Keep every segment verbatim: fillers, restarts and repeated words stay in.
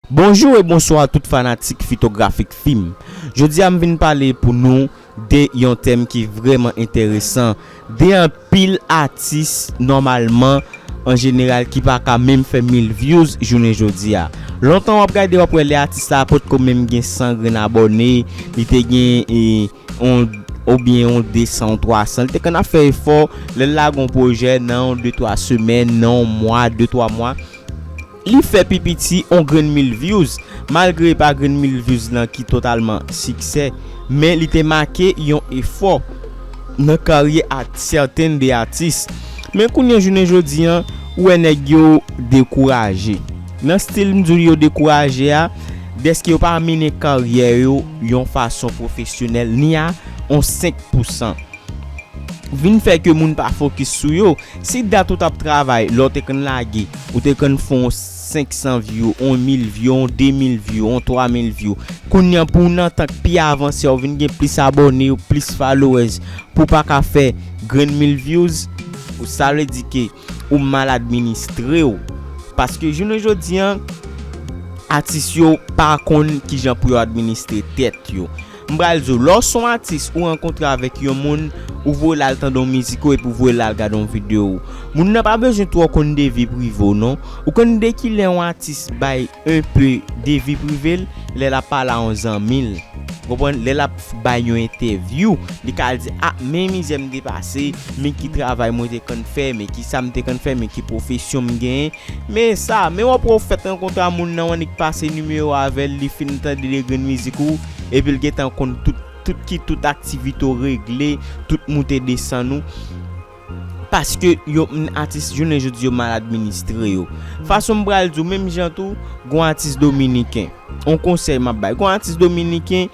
Bonjou e bonswa tout fanatik Fitografik Fim. Jodi a m vin pale pou nou de yon tèm ki vrèman enteresan, de anpil atis nòmalman an jeneral ki pa ka menm fè mil views jounen jodi a. Lontan w ap gade, w ap wè lè atis la potko menm gen san grenn abòne, li te gen e, on, oubyen on de san, on twa san. Li te konn ap fè efò, lè l lage on pwojè nan on de twa semèn, nan on mwa, de twa mwa, li fè pi piti on grenn mil views. Malgre e pa grenn mil views lan ki totalman siksè, men li te make yon efò nan karyè a sèten de atis. Men kounye a jounen jodi a, ou wè nèg yo dekouraje. Nan stil m di w yo dekouraje a, dèske yo pa mennen karyè yo yon fason pwofesyonèl, ni a on senk pousan. Vin fè ke moun pa fokis sou yo. Si dat ou t ap travay, lè w te konn lage, ou te konn fè on senk san view, on mil view, on de mil view, on twa mil view. Kounye a pou w nan tan k pi avanse a, ou vin gen plis abòne, plis followers, pou w pa ka fè grenn mil views, sa vle di ke ou mal administre w. Paske jounen jodi a, atis yo pa konn kijan pou yo administre tèt yo. M pral di w, lè w se yon atis, ou rankontre avèk yon moun, ou voye l al tande yon mizik ou epi ou voye l al gade yon videyo ou. Moun nan pa bezwen twò konn de vi prive w non. Ou konn de kilè yon atis bay enpe de vi prive l? Lè l ap pale a yon zanmi l. Konprann? Lè l ap bay yon entèvyou, li ka al di, a, men mizè m te pase, men ki travay mwen te konn fè, men ki sa m te konn fè, men ki pwofesyon m genyen. Men sa, men w ap wè w fèk rankontre a moun nan, w annik pase nimewo avè l, li fin tande de grenn mizik ou, epi l gentan konn tout, tout ki tout aktivite w regle, tout moute desann ou. Paske yo, m, atis jounen jodi yo mal administre yo. Fason m pral di w, menm jan tou, gon atis dominiken. On konsèy m ap bay. Gon atis dominiken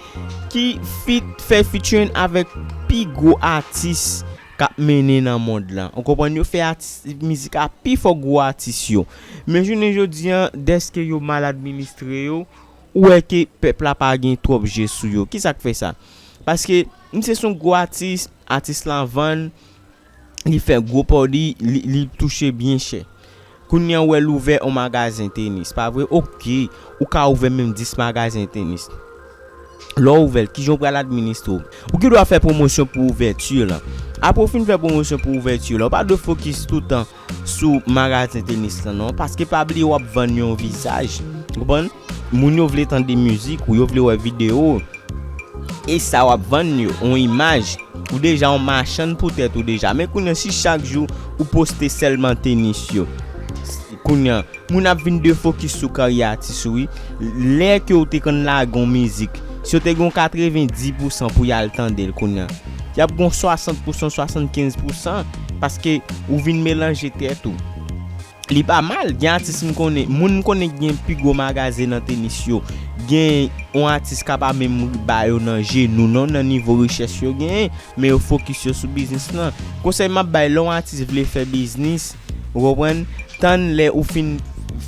ki fit, fè featuring avèk pi gwo atis k ap mennen nan mond lan. Ou konprann? Yo fè atis, mizik a pi fò gwo atis yo. Men jounen jodi a, dèske yo mal administre yo, ou wè ke pèp la pa gen twòp je sou yo. Kisa k fè sa? Paske misye se yon gwo atis, atis lan vann, li fè gwo pwodui, li, li touche byen chè. Kounye a w wè l ouvè yon magazen tenis, pa vre? Oke, ou ka ouvè menm dis magazen tenis. Lè w ouvè l, kijan w pral administre w? Ou gen dwa fè pwomosyon pou ouvèti lan. Apre w fin fè pwomosyon pou ouvèti lan, ou pa dwe fokis toutan sou magazen tenis lan non, paske pa bliye w ap vann yon vizaj. Ou konprann? Moun yo vle tande mizik ou, yo vle wè videyo. E sa w ap vann yo, yon imaj. Ou deja yon machann pou tèt ou deja. Men kounye a, si chak jou ou poste sèlman tenis yo, kounye a, moun ap vin defokis sou karyè atis ou, wi. Lè ke w te konn lage yon mizik, si w te gen yon katrevenndis pousan pou y al tande l kounye a, y ap gen yon swasant pousan, swasannkenz pousan, paske ou vin melanje tèt ou. Li pa mal, gen atis m konnen, moun m konnen ki gen pi gwo magazen nan tenis yo. Gen yon atis k ap menm ba yo nan jenou non, nan nivo richès yo genyen, men yo fokis yo sou biznis lan. Konsèy m ap bay, lè yon atis vle fè biznis, ou konprann, tann lè ou fin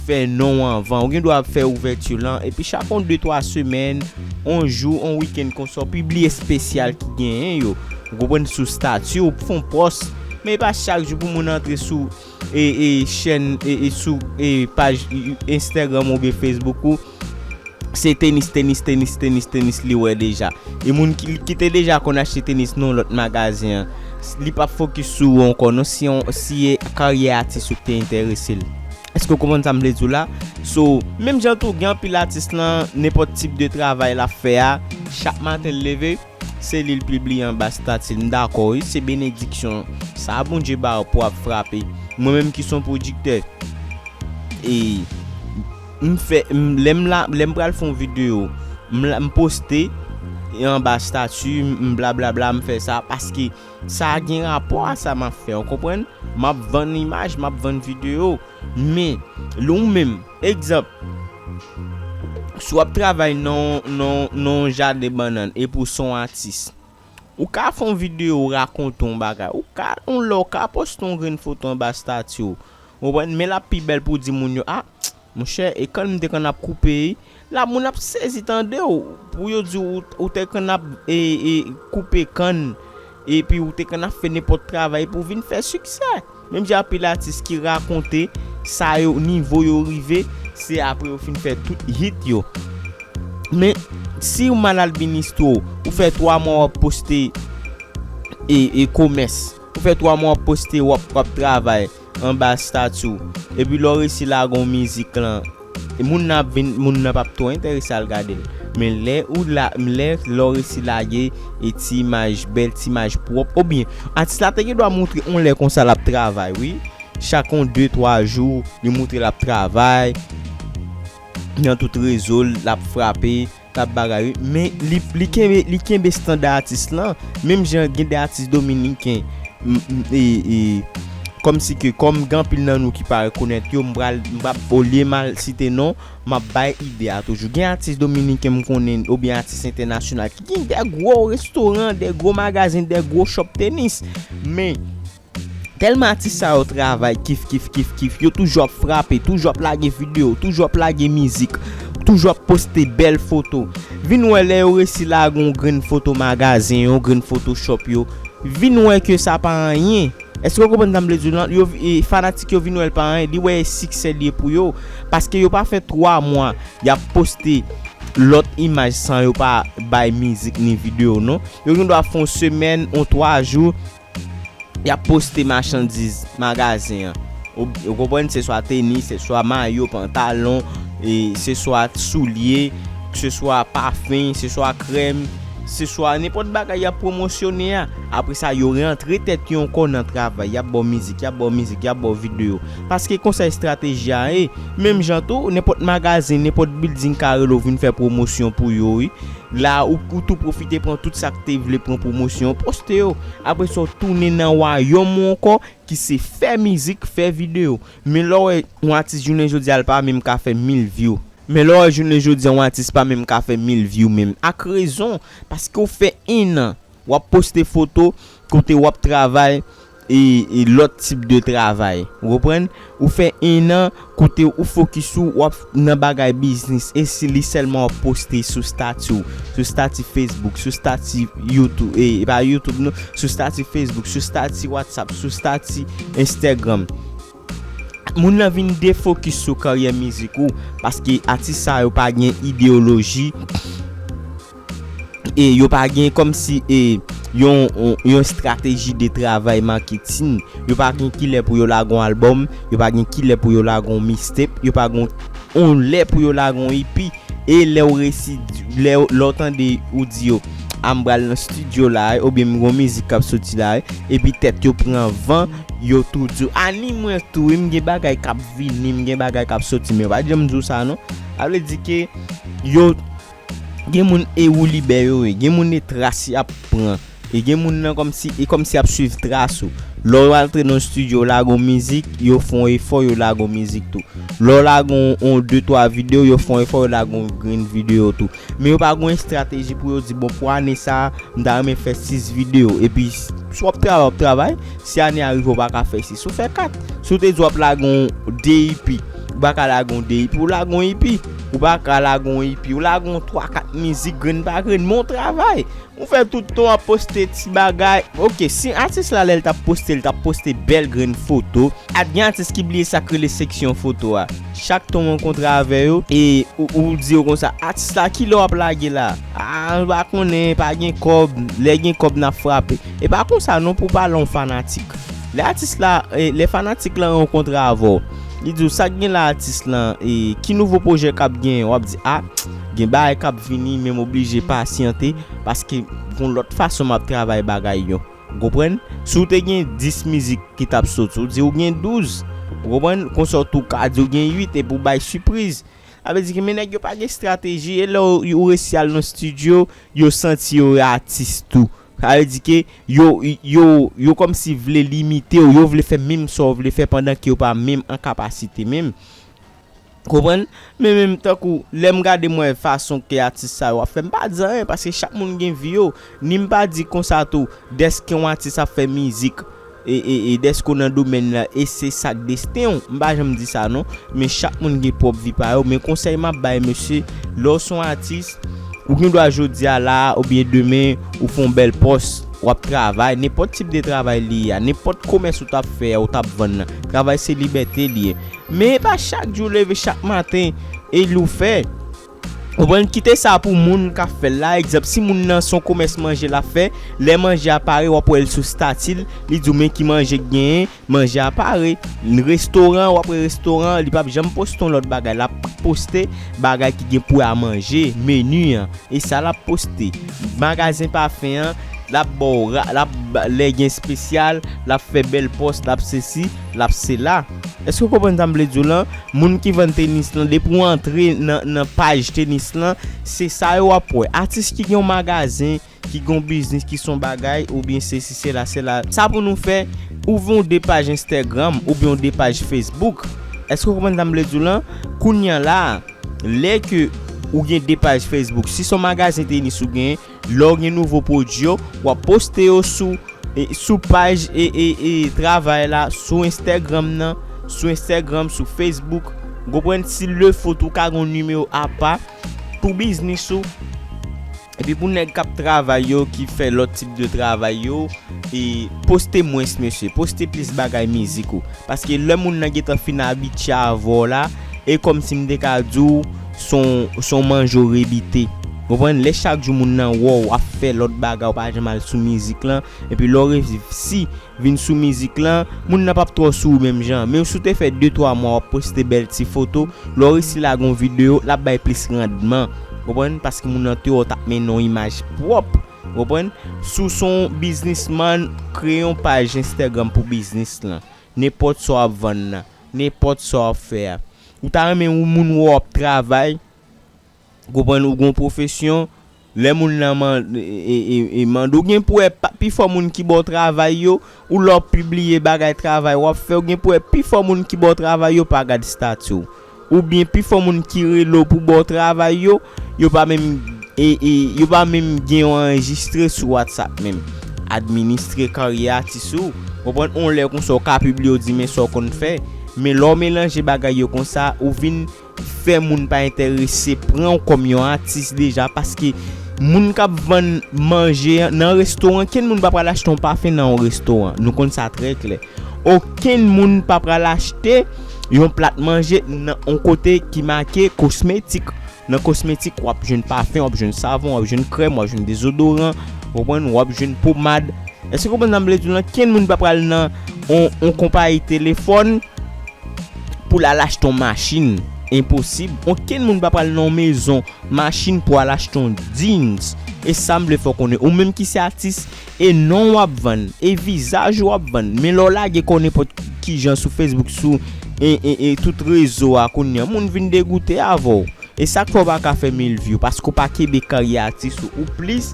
fè non w anvan. Ou gen dwa ap fè ouvèti lan, epi chak yon de twa semèn, yon jou, yon wikenn konsa, w pibliye espesyal ki genyen yo. Ou konprann, sou stati, ou fè yon pòs, men e pa chak jou pou moun antre sou e, e, chèn, e, e, sou e, paj Instagram oubyen Facebook ou, se tenis, tenis, tenis, tenis, tenis li wè deja. E moun ki, ki te deja konn achte tenis nan lòt magazen an, li p ap fokis sou ou ankò non, si, yon, si e karyè atis ou ki te enterese l. Èske w konprann sa m vle di w la? So, menm jan tou, gen anpil atis lan, nenpòt tip de travay l ap fè a, chak maten l leve, se li l pibliye anba stati l. M dakò, wi, se benediksyon sa Bondye ba w pou w ap frape. Mwen menm ki se yon pwodiktè, e m fè, m, lè m la, lè m pral fè yon videyo, m la, m poste anba stati, m blablabla, m fè sa paske sa gen rapò a sa m ap fè, w konprann? M ap vann imaj, m ap vann videyo, men lè w menm, egzanp, si w ap travay nan, nan, nan yon jaden bannann epi w se yon atis, ou ka fè yon videyo rakonte yon bagay, ou ka, yon lè w ka poste yon grenn foto anba stati w, w konprann? Men l ap pi bèl pou w di moun yo, a, monchè, e kann m te konn ap koupe, la moun ap sezi tande w, pou yo di w, ou te konn ap e, e, koupe kann, epi ou te konn ap fè nenpòt travay pou w vin fè siksè. Menm jan anpil atis ki rakonte sa yo, nivo yo rive, Se apre yo fin fè tout hit yo. Men, si w mal administre w, ou fè twa mwa w ap poste e, e komès. Ou fè twa mwa w ap poste w ap, w ap travay anba stati w. Epi lè w resi lage yon mizik lan, e moun nan ap vin, moun nan p ap twò enterese al gade l. Men lè ou la, lè, lè w resi lage e ti imaj bèl, ti imaj pwòp, oubyen atis la te gen dwa montre yon lè konsa l ap travay, wi. Chak yon de, twa jou, li montre l ap travay nan tout rezo l, l ap frape, l ap bagay, wi. Men li, li kenbe, li kenbe estanda atis lan. Menm jan gen de atis dominiken, m, m, e, e, kòmsi ke, kòm gen anpil nan nou ki pa rekonèt yo, m pral, m p ap, olye m al site non, m ap bay ide a toujou. Gen atis dominiken m konnen, oubyen atis entènasyonal, ki gen de gwo restoran, de gwo magazen, de gwo shop tenis. Men, tèlman atis sa yo travay, kif, kif, kif, kif, yo toujou ap frape, toujou ap lage videyo, toujou ap lage mizik, toujou ap poste bèl foto. Vin wè lè yo resi lage yon grenn foto magazen, yon grenn foto shop yo, vin wè ke sa pa anyen. Èske w konprann sa m vle di w lan? Yo, e, fanatik yo vin wè l pa anyen, li wè e siksè li ye pou yo. Paske yo pa fè twa mwa, y ap poste lòt imaj san yo pa bay mizik ni videyo, non. Yo gen dwa fè yon semèn, yon twa jou, y ap poste machandiz magazen an. Ou, ou konprann, se swa tenis, se swa mayo, pantalon, e se swa soulye, se swa pafen, se swa krèm, se swa nenpòt bagay y ap pwomosyone a. Apre sa, yo rantre tèt yo ankò nan travay, y ap ba w mizik, y ap ba w mizik, y ap ba w videyo. Paske konsa estrateji a ye. Menm jan tou, nenpòt magazen, nenpòt bilding ka rele w vin fè pwomosyon pou yo, wi. La, ou, ou tou pwofite pran tout sa k te vle pran pwomosyon, poste yo. Apre sa, w tounen nan wayòm ou ankò, ki se fè mizik, fè videyo. Men lè w wè yon atis jounen jodi a, l pa menm ka fè mil view. Men lè w wè jounen jodi a, yon atis pa menm ka fè mil view menm. Ak rezon, paske w fè en an, w ap poste foto, kote w ap travay, e, e lòt tip de travay. Ou konprann? Ou fè en an, kote ou fokis ou, w ap nan bagay biznis, e si li sèlman w ap poste sou stati w, sou stati Facebook, sou stati YouTube, e, e pa YouTube non, sou stati Facebook, sou stati WhatsApp, sou stati Instagram. Moun nan vin defokis sou karyè mizik ou, paske atis sa yo pa gen ideyoloji, e yo pa gen kòmsi, e, yon, yon, yon estrateji de travay maketin. Yo pa gen kilè pou yo lage yon albòm, yo pa gen kilè pou yo lage yon mixtape, yo pa gen yon lè pou yo lage yon E P. E lè w resi, lè, lè w tande ou di yo, a m pral nan estidyo la, oubyen m gon mizik k ap soti la, epi tèt yo pran van, yo tou di w, a ni mwen tou, wi, m gen bagay k ap vini, m gen bagay k ap soti, men yo pa janm di w sa non. Sa vle di ke yo Gen moun e woulibè yo ye, gen moun e tras y ap pran. E gen moun nan kòmsi, e kòmsi y ap swiv tras ou. Lè w antre nan estidyo, w lage yon mizik, yo fè yon efò, yo lage yon mizik tou. Lè w lage yon, yon de twa videyo, yo fè yon efò, yo lage yon grenn videyo tou. Men yo pa gen yon estrateji pou yo di, bon, pou ane sa a, m ta renmen fè sis videyo. Epi, s-, si w ap travay, w ap travay. Si ane a rive, w pa ka fè sis, ou fè kat. Si w te di w ap lage yon de E P, ou pa ka lage yon de E P, ou lage yon E P. Ou pa ka lage yon E P, ou lage yon twa kat mizik grenn pa grenn, men w travay. Ou fè tout tan w ap poste ti bagay. Oke, si atis la, lè l t ap poste, l t ap poste bèl grenn foto. Ak gen atis ki bliye sa k rele seksyon foto a. Chak tan w rankontre avè yo, e ou, ou di yo konsa, atis la, kilè w ap lage la? A, m pa konnen, pa gen kòb, lè gen kòb n ap frape. E pa konsa non pou w pale yon fanatik. Lè atis la, e, lè fanatik lan rankontre avè w, li di w, sa k gen la atis lan, e, ki nouvo pwojè k ap genyen? W ap di, a, gen bagay k ap vini, men m oblije pasyante, paske gon lòt fason m ap travay bagay yo. Ou konprann? Si w te gen dis mizik ki t ap soti, ou di ou gen douz. Ou konprann? Konsa w tou ka di w gen uit epi w bay sipriz. Sa vle di ke men nèg yo pa gen estrateji, e lè w, w resi al nan estidyo, yo santi yo atis tou. Sa vle di ke yo, yo, yo kòmsi vle limite w, yo vle fè menm sa w vle fè pandan ke yo pa menm an kapasite menm. Konprann? Men menm tankou, lè m gade m wè fason ke atis sa yo ap fè, m pa di anyen, paske chak moun gen vi yo. Ni m pa di konsa tou, dèske yon atis ap fè mizik, e, e, e dèske w nan domèn nan, e se sa k desten w. M pa janm di sa non, men chak moun gen pwòp vi pa yo. Men konsèy m ap bay mesye, lè w se yon atis, ou gen dwa jodi a la a, oubyen demen, ou fè yon bèl pòs, w ap travay, nenpòt tip de travay li ye a, nenpòt komès ou t ap fè a, ou t ap vann nan. Travay se libète li ye. Men e pa chak jou w leve chak maten e li w fè. Ou konprann, kite sa pou moun k ap fè l la. Egzanp, si moun nan se yon komès manje l ap fè, lè manje a pare, w ap wè l sou stati l, li di w men ki manje k genyen, manje a pare. Restoran, w ap wè restoran, li p ap janm poste yon lòt bagay, l ap poste bagay ki gen pou wè a manje, meni an. E sa l ap poste. Magazen pafen an, l ap ba w ra-, l ap ba, lè gen espesyal, l ap fè bèl pòs, l ap sesi, l ap sela. Èske w konprann sa m vle di w lan? Moun ki vann tenis lan, depi w antre nan, nan paj tenis lan, se sa yo w ap wè. Atis ki gen yon magazen, ki gen yon biznis, ki se yon bagay, oubyen sesi, sela, sela. Sa pou nou fè, ouvri yon de paj Instagram, oubyen yon de paj Facebook. Èske w konprann sa m vle di w lan? Kounye a la, lè ke ou gen de paj Facebook, si se yon magazen tenis ou gen, lè w gen nouvo pwodui yo, w ap poste yo sou, e, sou paj, e, e, e, travay la, sou Instagram nan, sou Instagram, sou Facebook. Ou konprann? Si le fo tou ka gen yon nimewo apa pou biznis ou. Epi pou nèg k ap travay yo, ki fè lòt tip de travay yo, e poste mwens, mesye. Poste plis bagay mizik ou. Paske lè moun nan gentan fin abitye avè w la, e kòmsi m te ka di w, se yon, se yon manje w rebite. Konprann? Lè chak jou moun nan wè w ap fè lòt bagay, ou pa janm al sou mizik lan, epi lè w resi vin sou mizik lan, moun nan p ap twò sou ou menm jan. Men si w te fè de twa mwa w ap poste bèl ti foto, lè w resi lage yon videyo, l ap bay plis randman. Konprann? Paske moun nan te wè w t ap mennen yon imaj pwòp. Konprann? Si w se yon biznismann, kreye yon paj Instagram pou biznis lan. Nenpòt sa w ap vann nan, nenpòt sa w ap fè a. Ou ta renmen yon moun wè w ap travay, konprann, ou gen yon pwofesyon, lè moun nan man-, e, e, e, e mande w, gen pou wè pa, pifò moun ki ba w travay yo, ou lè w pibliye bagay travay w ap fè, ou gen pou wè pifò moun ki ba w travay yo pa gad estati w. Oubyen pifò moun ki rele w pou ba w travay yo, yo pa menm, e, e, yo pa menm gen yo anrejistre sou WhatsApp menm. Administre karyè atis ou. Konprann, on lè konsa w ka pibliye w di men sa w konn fè. Men lè w melanje bagay yo konsa, ou vin fè moun pa enterese pran w kòm yon atis deja, paske moun k ap vann manje an nan restoran, kenn moun pa pral achte yon pafen nan yon restoran. Nou konn sa trè klè. Okenn moun pa pral achte yon plat manje nan yon kote ki make kosmetik. Nan kosmetik, w ap jwenn pafen, w ap jwenn savon, w ap jwenn krèm, w ap jwenn dezodoran, w konprann, w ap jwenn pomad. Èske w konprann sa m vle di w lan? Kenn moun pa pral nan yon, yon konpayi telefòn pou l al achte yon machin. Enposib. Okenn moun pa pral nan yon mezon machin pou al achte yon jeans. E sa m vle fè w konnen. Ou menm ki se atis, e non w ap vann, e vizaj ou w ap vann. Men lè w lage kò nenpòt kijan sou Facebook, sou, e, e, e, tout rezo a kounye a, moun vin degoute avè w. E sa k fè w pa ka fè mil vi w, paske w pa kenbe karyè atis ou, ou plis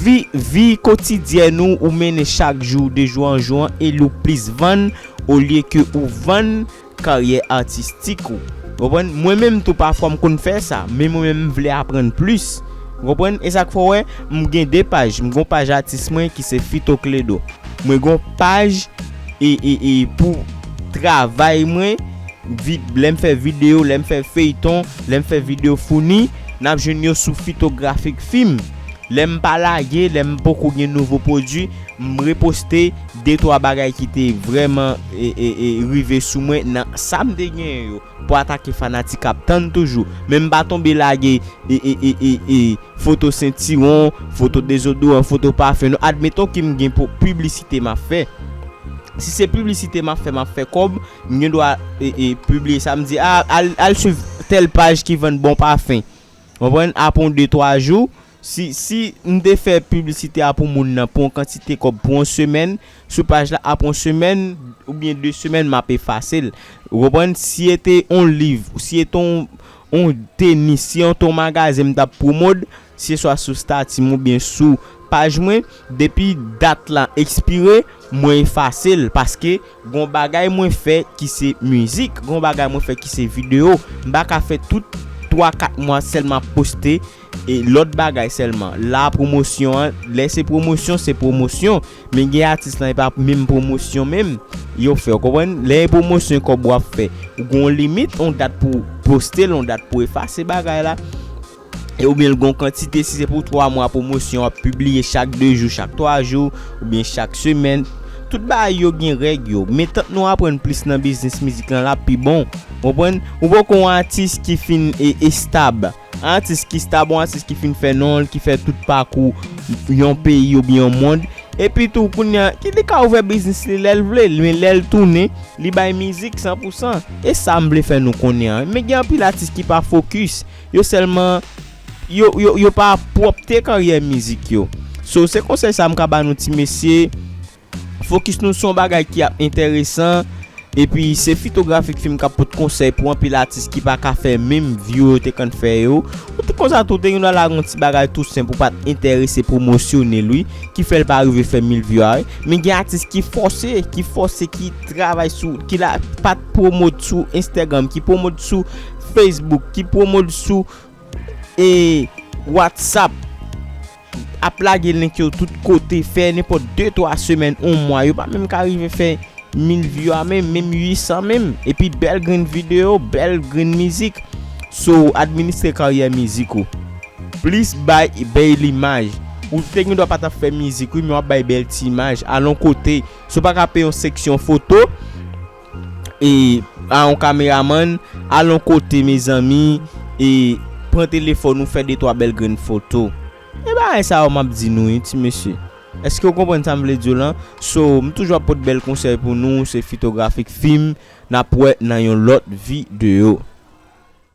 vi, vi kotidyèn ou, ou mennen chak jou, de jou an jou an, e l ou plis vann, olye ke ou vann karyè atistik ou. Konprann? Mwen menm tou pafwa m konn fè sa, men mwen menm m vle aprann plis. Konprann? E sa k fè w wè, m gen de paj. M gen yon paj atis mwen ki se Fito Kledo. Mwen gen yon paj e, e, e pou travay mwen, vi-, lè m fè videyo, lè m fè feyton, lè m fè videyo founi, n ap jwenn yo sou Fito Grafik Fim. Lè m pa lage, lè m poko gen nouvo pwodui, m reposte de twa bagay ki te vrèman, e, e, e, rive sou mwen nan sa m te genyen yo, pou atake fanatik k ap tann toujou. Men m pa tonbe lage, e, e, e, e, e, foto sentiwon, foto dezodoran, foto pafen. Non, admeton ke m gen pou piblisite m ap fè. Si se piblisite m ap fè, m ap fè kòb, m gen dwa, e, e, pibliye sa, m di, a, al, al swiv tèl paj ki vann bon pafen. Konprann? Apre yon de twa jou, si, si m te fè piblisite a pou moun nan pou yon kantite kòb pou yon semèn, sou paj la, apre yon semèn oubyen de semèn, m ap efase l. Ou konprann? Si e te yon liv, si e te yon, yon tenis, si e te yon magazen m t ap pwomod, se swa sou stati m oubyen sou paj mwen, depi dat la ekspire, mwen efase l, paske gon bagay mwen fè ki se mizik, gon bagay mwen fè ki se videyo. M pa ka fè tout twa kat mwa sèlman ap poste e lòt bagay sèlman. La pwomosyon an, lè se pwomosyon, se pwomosyon. Men gen atis lan, e pa menm pwomosyon menm yo fè, w konprann? Lè e pwomosyon kòb w ap fè, ou gen yon limit, yon dat pou poste l, yon dat pou efase bagay la. e oubyen l gen yon kantite, si se pou twa mwa pwomosyon, w ap pibliye chak de jou, chak twa jou, oubyen chak semèn. Tout bagay yo gen règ yo. Men tank nou aprann plis nan biznis mizik lan, l ap pi bon. Konprann? Ou poko yon atis ki fin e, estab. Yon atis ki stab, yon atis ki fin fè non l, ki fè tout pakou yon peyi oubyen yon mond. Epi tou, kounye a, ki li ka ouvè biznis li lè l vle, men lè l tounen, li bay mizik san pou san. E sa m vle fè nou konnen an. Men gen anpil atis ki pa fokis. Yo sèlman, yo, yo, yo pa pwòpte karyè mizik yo. So, se konsèy sa m ka ba nou ti mesye. Fokis nou sou yon bagay ki ap enteresan. Epi se Fitografik Film k ap pote konsèy pou anpil atis ki pa ka fè menm view yo te konn fè yo. Ou te konsa tou, te gen dwa lage yon ti bagay tou senp, ou pa t enterese pwomosyone l, wi, ki fè l pa rive fè mil view a, wi. Men gen atis ki fòse, ki fòse, ki travay sou, ki la, pa t pwomot sou Instagram, ki pwomot sou Facebook, ki pwomot sou, e, WhatsApp, ap lage link yo tout kote, fè nenpòt de twa semèn, yon mwa, yo pa menm ka rive fè mil view a menm, menm uit san menm, epi bèl grenn videyo, bèl grenn mizik. So, administre karyè mizik ou. Plis bay bèl imaj. Ou te gen dwa pa t ap fè mizik, wi, men w ap bay bèl ti imaj. Al yon kote, si w pa ka peye yon seksyon foto, e, a yon kameramann, al yon kote, mezanmi, e, pran telefòn ou, fè de twa bèl grenn foto. E bagay sa yo m ap di nou, wi, ti mesye. Èske w konprann sa m vle di w lan? So, m toujou ap pote bèl konsèy pou nou, se Fitografik Film, n ap wè nan yon lòt videyo.